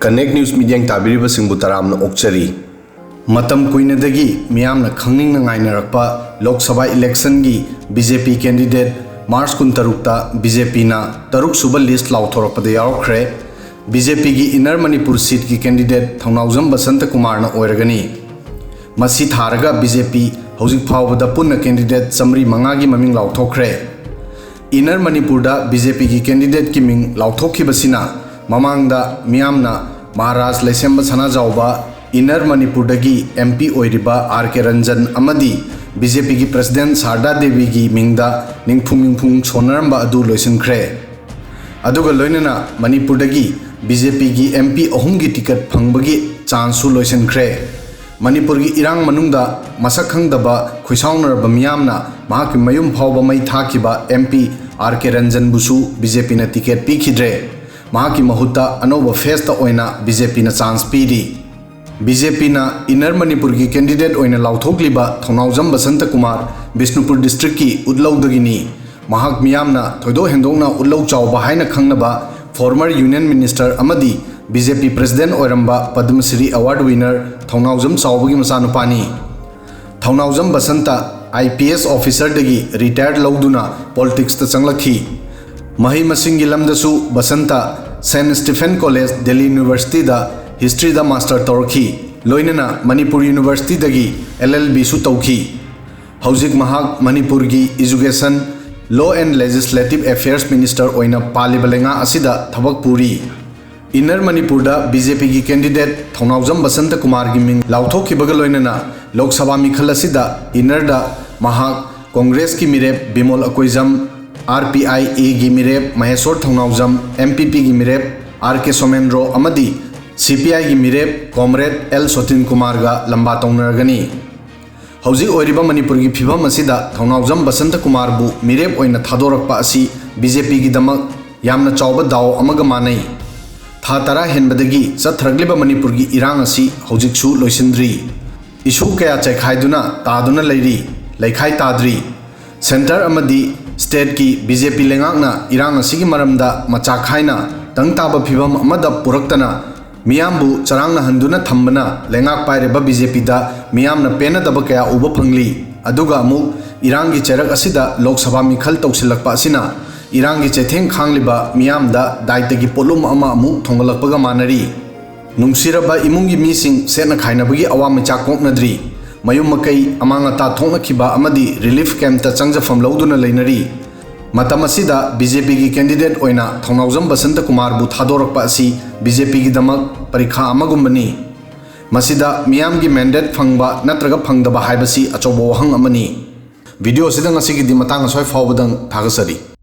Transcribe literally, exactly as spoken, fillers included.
Connect News ꯃꯤꯠꯌꯦꯡ ꯇꯥꯕꯤꯔꯤꯕꯁꯤꯡꯕꯨ ꯇꯔꯥꯝꯅ ꯑꯣꯛꯆꯔꯤ꯫ ꯃꯇꯝ ꯀꯨꯏꯅꯗꯒꯤ ꯃꯤꯌꯥꯝꯅ ꯈꯪꯅꯤꯡꯅ ꯉꯥꯏꯅꯔꯛꯄ ꯂꯣꯛ ꯁꯚꯥ ꯏꯂꯦꯛꯁꯟꯒꯤ ꯕꯤ ꯖꯦ ꯄꯤ ꯀꯦꯟꯗꯤꯗꯦꯠ ꯃꯥꯔꯆ ꯀꯨꯟꯇꯔꯨꯛꯇ ꯕꯤ ꯖꯦ ꯄꯤꯅ ꯇꯔꯨꯛ ꯁꯨꯕ ꯂꯤꯁ꯭ꯠ ꯂꯥꯎꯊꯣꯔꯛꯄꯗ ꯌꯥꯎꯔꯛꯈ꯭ꯔꯦ꯫ ꯕꯤ ꯖꯦ ꯄꯤꯒꯤ ꯏꯟꯅꯔ ꯃꯅꯤꯄꯨꯔ ꯁꯤꯠꯀꯤ ꯀꯦꯟꯗꯤꯗꯦꯠ ꯊꯧꯅꯥꯎꯖꯝ ꯕꯁꯟꯇ ꯀꯨꯃꯥꯔꯅ ꯑꯣꯏꯔꯒꯅꯤ꯫ ꯃꯁꯤ ꯊꯥꯔꯒ ꯕꯤ ꯖꯦ ꯄꯤ ꯍꯧꯖꯤꯛ ꯐꯥꯎꯕꯗ ꯄꯨꯟꯅ ꯀꯦꯟꯗꯤꯗꯦꯠ ꯆꯥꯃꯔꯤ ꯃꯉꯥꯒꯤ ꯃꯃꯤꯡ ꯂꯥꯎꯊꯣꯛꯈ꯭ꯔꯦ꯫ ꯏꯟꯅꯔ ꯃꯅꯤꯄꯨꯔꯗ ꯕꯤ ꯖꯦ ꯄꯤꯒꯤ ꯀꯦꯟꯗꯤꯗꯦꯠꯀꯤ ꯃꯤꯡ ꯂꯥꯎꯊꯣꯛꯈꯤꯕꯁꯤꯅ ꯃꯃꯥꯡꯗ ꯃꯤꯌꯥꯝꯅ ꯃꯍꯥꯔꯥꯖ ꯂꯩꯁꯦꯝꯕ ꯁꯅꯥꯖꯥꯎꯕ, ꯏꯟꯅꯔ ꯃꯅꯤꯄꯨꯔꯗꯒꯤ ꯑꯦꯝ ꯄꯤ ꯑꯣꯏꯔꯤꯕ ꯑꯥꯔ ꯀꯦ ꯔꯟꯖꯟ ꯑꯃꯗꯤ ꯕꯤ ꯖꯦ ꯄꯤꯒꯤ ꯄ꯭ꯔꯁꯤꯗꯦꯟꯠ ꯁꯥꯔꯗꯥ ꯗꯦꯕꯤꯒꯤ ꯃꯤꯡꯗ ꯅꯤꯡꯐꯨꯡ ꯅꯤꯡꯐꯨꯡ ꯁꯣꯟꯅꯔꯝꯕ ꯑꯗꯨ ꯂꯣꯏꯁꯤꯟꯈ꯭ꯔꯦ꯫ ꯑꯗꯨꯒ ꯂꯣꯏꯅꯅ ꯃꯅꯤꯄꯨꯔꯗꯒꯤ ꯕꯤ ꯖꯦ ꯄꯤꯒꯤ ꯑꯦꯝ ꯄꯤ ꯑꯍꯨꯝꯒꯤ ꯇꯤꯀꯦꯠ ꯐꯪꯕꯒꯤ ꯆꯥꯟꯁꯁꯨ ꯂꯣꯏꯁꯤꯟꯈ꯭ꯔꯦ꯫ ꯃꯅꯤꯄꯨꯔꯒꯤ ꯏꯔꯥꯡ ꯃꯅꯨꯡꯗ ꯃꯁꯛ ꯈꯪꯗꯕ ꯈꯨꯏꯁꯥꯎꯅꯔꯕ ꯃꯤꯌꯥꯝꯅ ꯃꯍꯥꯛꯀꯤ ꯃꯌꯨꯝ ꯐꯥꯎꯕ ꯃꯩ ꯊꯥꯈꯤꯕ ꯑꯦꯝ ꯄꯤ ꯑꯥꯔ ꯀꯦ ꯔꯟꯖꯟꯕꯨꯁꯨ ꯕꯤ ꯖꯦ ꯄꯤꯅ ꯇꯤꯀꯦꯠ ꯄꯤꯈꯤꯗ꯭ꯔꯦ꯫ ꯃꯍꯥꯛꯀꯤ ꯃꯍꯨꯠꯇ ꯑꯅꯧꯕ ꯐꯦꯁꯇ ꯑꯣꯏꯅ ꯕꯤ ꯖꯦ ꯄꯤꯅ ꯆꯥꯟꯁ ꯄꯤꯔꯤ꯫ ꯕꯤ ꯖꯦ ꯄꯤꯅ ꯏꯟꯅꯔ ꯃꯅꯤꯄꯨꯔꯒꯤ ꯀꯦꯟꯗꯤꯗꯦꯠ ꯑꯣꯏꯅ ꯂꯥꯎꯊꯣꯛꯂꯤꯕ ꯊꯧꯅꯥꯎꯖꯝ ꯕꯁꯟꯇ ꯀꯨꯃꯥꯔ ꯕꯤꯁꯅꯨꯄꯨꯔ ꯗꯤꯁꯇ꯭ꯔꯤꯛꯀꯤ ꯎꯠꯂꯧꯗꯒꯤꯅꯤ꯫ ꯃꯍꯥꯛ ꯃꯤꯌꯥꯝꯅ ꯊꯣꯏꯗꯣꯛ ꯍꯦꯟꯗꯣꯛꯅ ꯎꯠꯂꯧ ꯆꯥꯎꯕ ꯍꯥꯏꯅ ꯈꯪꯅꯕ ꯐꯣꯔꯃꯔ ꯌꯨꯅꯤꯌꯟ ꯃꯤꯅꯤꯁꯇꯔ ꯑꯃꯗꯤ ꯕꯤ ꯖꯦ ꯄꯤ ꯄ꯭ꯔꯁꯤꯗꯦꯟꯠ ꯑꯣꯏꯔꯝꯕ ꯄꯗꯃ ꯁ꯭ꯔꯤ ꯑꯦꯋꯥꯔꯗ ꯋꯤꯅꯔ ꯊꯧꯅꯥꯎꯖꯝ ꯆꯥꯎꯕꯒꯤ ꯃꯆꯥꯅꯨꯄꯥꯅꯤ꯫ ꯊꯧꯅꯥꯎꯖꯝ Basanta I P S ꯑꯣꯐꯤꯁꯔꯗꯒꯤ retire ꯂꯧꯗꯨꯅ ꯄꯣꯂꯤꯇꯤꯛꯁꯇ ꯆꯪꯂꯛꯈꯤ꯫ ꯃꯍꯩ ꯃꯁꯤꯡꯒꯤ ꯂꯝꯗꯁꯨ Basanta Saint Stephen college, Delhi ꯌꯨꯅꯤꯚꯔꯁꯤꯇꯤꯗ ꯍꯤꯁꯇ꯭ꯔꯤꯗ ꯃꯥꯁꯇꯔ ꯇꯧꯔꯛꯈꯤ꯫ ꯂꯣꯏꯅꯅ ꯃꯅꯤꯄꯨꯔ ꯌꯨꯅꯤꯚꯔꯁꯤꯇꯤꯗꯒꯤ ꯑꯦꯜ ꯑꯦꯜ ꯕꯤꯁꯨ ꯇꯧꯈꯤ꯫ ꯍꯧꯖꯤꯛ ꯃꯍꯥꯛ ꯃꯅꯤꯄꯨꯔꯒꯤ education, law and legislative affairs minister ꯑꯣꯏꯅ ꯄꯥꯜꯂꯤꯕ ꯂꯩꯉꯥꯛ ꯑꯁꯤꯗ ꯊꯕꯛ ꯄꯨꯔꯤ꯫ ꯏꯟꯅꯔ ꯃꯅꯤꯄꯨꯔꯗ ꯕꯤ ꯖꯦ ꯄꯤꯒꯤ ꯀꯦꯟꯗꯤꯗꯦꯠ ꯊꯧꯅꯥꯎꯖꯝ ꯕꯁꯟꯇ ꯀꯨꯃꯥꯔꯒꯤ ꯃꯤꯡ ꯂꯥꯎꯊꯣꯛꯈꯤꯕꯒ ꯂꯣꯏꯅꯅ ꯂꯣꯛ ꯁꯚꯥ ꯃꯤꯈꯜ ꯑꯁꯤꯗ ꯏꯟꯅꯔꯗ ꯃꯍꯥꯛ ꯀꯣꯡꯒ꯭ꯔꯦꯁꯀꯤ ꯃꯤꯔꯦꯞ Bimol Akoijam, R P I ꯑꯦꯒꯤ ꯃꯤꯔꯦꯞ ꯃꯍꯦꯁꯣꯔ ꯊꯧꯅꯥꯎꯖꯝ, ꯑꯦꯝ ꯄꯤ ꯄꯤꯒꯤ ꯃꯤꯔꯦꯞ ꯑꯥꯔ ꯀꯦ ꯁꯣꯃꯦꯟꯗ꯭ꯔꯣ ꯑꯃꯗꯤ ꯁꯤ ꯄꯤ ꯑꯥꯏꯒꯤ ꯃꯤꯔꯦꯞ ꯀꯣꯝꯔꯦꯗ ꯑꯦꯜ ꯁꯣꯇꯤꯟ ꯀꯨꯃꯥꯔꯒ ꯂꯝꯕꯥ ꯇꯧꯅꯔꯒꯅꯤ꯫ ꯍꯧꯖꯤꯛ ꯑꯣꯏꯔꯤꯕ ꯃꯅꯤꯄꯨꯔꯒꯤ ꯐꯤꯚꯝ ꯑꯁꯤꯗ ꯊꯧꯅꯥꯎꯖꯝ ꯕꯁꯟꯇ ꯀꯨꯃꯥꯔꯕꯨ ꯃꯤꯔꯦꯞ ꯑꯣꯏꯅ ꯊꯥꯗꯣꯔꯛꯄ ꯑꯁꯤ ꯕꯤ ꯖꯦ ꯄꯤꯒꯤꯗꯃꯛ ꯌꯥꯝꯅ ꯆꯥꯎꯕ ꯗꯥꯎ ꯑꯃꯒ ꯃꯥꯟꯅꯩ꯫ ꯊꯥ ꯇꯔꯥ ꯍꯦꯟꯕꯗꯒꯤ ꯆꯠꯊꯔꯛꯂꯤꯕ ꯃꯅꯤꯄꯨꯔꯒꯤ ꯏꯔꯥꯡ ꯑꯁꯤ ꯍꯧꯖꯤꯛꯁꯨ ꯂꯣꯏꯁꯤꯟꯗ꯭ꯔꯤ꯫ ꯏꯁꯨ ꯀꯌꯥ ꯆꯥꯏꯈꯥꯏꯗꯨꯅ ꯇꯥꯗꯨꯅ ꯂꯩꯔꯤ, ꯂꯩꯈꯥꯏ ꯇꯥꯗ꯭ꯔꯤ꯫ ꯁꯦꯟꯇꯔ ꯑꯃꯗꯤ ꯁ꯭ꯇꯦꯠꯀꯤ ꯕꯤ ꯖꯦ ꯄꯤ ꯂꯩꯉꯥꯛꯅ ꯏꯔꯥꯡ ꯑꯁꯤꯒꯤ ꯃꯔꯝꯗ ꯃꯆꯥ ꯈꯥꯏꯅ ꯇꯪ ꯇꯥꯕ ꯐꯤꯚꯝ ꯑꯃꯗ ꯄꯨꯔꯛꯇꯅ ꯃꯤꯌꯥꯝꯕꯨ ꯆꯔꯥꯡꯅꯍꯟꯗꯨꯅ ꯊꯝꯕꯅ ꯂꯩꯉꯥꯛ ꯄꯥꯏꯔꯤꯕ ꯕꯤ ꯖꯦ ꯄꯤꯗ ꯃꯤꯌꯥꯝꯅ ꯄꯦꯟꯅꯗꯕ ꯀꯌꯥ ꯎꯕ ꯐꯪꯂꯤ꯫ ꯑꯗꯨꯒ ꯑꯃꯨꯛ ꯏꯔꯥꯡꯒꯤ ꯆꯩꯔꯛ ꯑꯁꯤꯗ ꯂꯣꯛ ꯁꯚꯥ ꯃꯤꯈꯜ ꯇꯧꯁꯤꯜꯂꯛꯄ ꯑꯁꯤꯅ ꯏꯔꯥꯡꯒꯤ ꯆꯩꯊꯦꯡ ꯈꯥꯡꯂꯤꯕ ꯃꯤꯌꯥꯝꯗ ꯗꯥꯏꯇꯒꯤ ꯄꯣꯠꯂꯨꯝ ꯑꯃ ꯑꯃꯨꯛ ꯊꯣꯡꯒꯠꯂꯛꯄꯒ ꯃꯥꯟꯅꯔꯤ꯫ ꯅꯨꯡꯁꯤꯔꯕ ꯏꯃꯨꯡꯒꯤ ꯃꯤꯁꯤꯡ ꯁꯦꯠꯅ ꯈꯥꯏꯅꯕꯒꯤ ꯑꯋꯥ ꯃꯩꯆꯥꯛ ꯀꯣꯛꯅꯗ꯭ꯔꯤ꯫ ꯃꯌꯨꯝ ꯃꯀꯩ ꯑꯃꯥꯡ ꯑꯇꯥ ꯊꯣꯛꯅꯈꯤꯕ ꯑꯃꯗꯤ ꯔꯤꯂꯤꯐ ꯀꯦꯝꯞꯇ ꯆꯪꯖꯐꯝ ꯂꯧꯗꯨꯅ ꯂꯩꯅꯔꯤ꯫ ꯃꯇꯝ ꯑꯁꯤꯗ ꯕꯤ ꯖꯦ ꯄꯤꯒꯤ ꯀꯦꯟꯗꯤꯗꯦꯠ ꯑꯣꯏꯅ ꯊꯧꯅꯥꯎꯖꯝ ꯕꯁꯟꯇ ꯀꯨꯃꯥꯔꯕꯨ ꯊꯥꯗꯣꯔꯛꯄ ꯑꯁꯤ ꯕꯤ ꯖꯦ ꯄꯤꯒꯤꯗꯃꯛ ꯄꯔꯤꯈꯥ ꯑꯃꯒꯨꯝꯕꯅꯤ꯫ ꯃꯁꯤꯗ ꯃꯤꯌꯥꯝꯒꯤ ꯃꯦꯟꯗꯦꯠ ꯐꯪꯕ ꯅꯠꯇ꯭ꯔꯒ ꯐꯪꯗꯕ ꯍꯥꯏꯕꯁꯤ ꯑꯆꯧꯕ ꯋꯥꯍꯪ ꯑꯃꯅꯤ꯫ ꯚꯤꯗꯤꯑꯣ ꯑꯁꯤꯗ ꯉꯁꯤꯒꯤꯗꯤ ꯃꯇꯥꯡ ꯑꯁ꯭ꯋꯥꯏ ꯐꯥꯎꯕꯗꯪ꯫ ꯊꯥꯒꯠꯆꯔꯤ꯫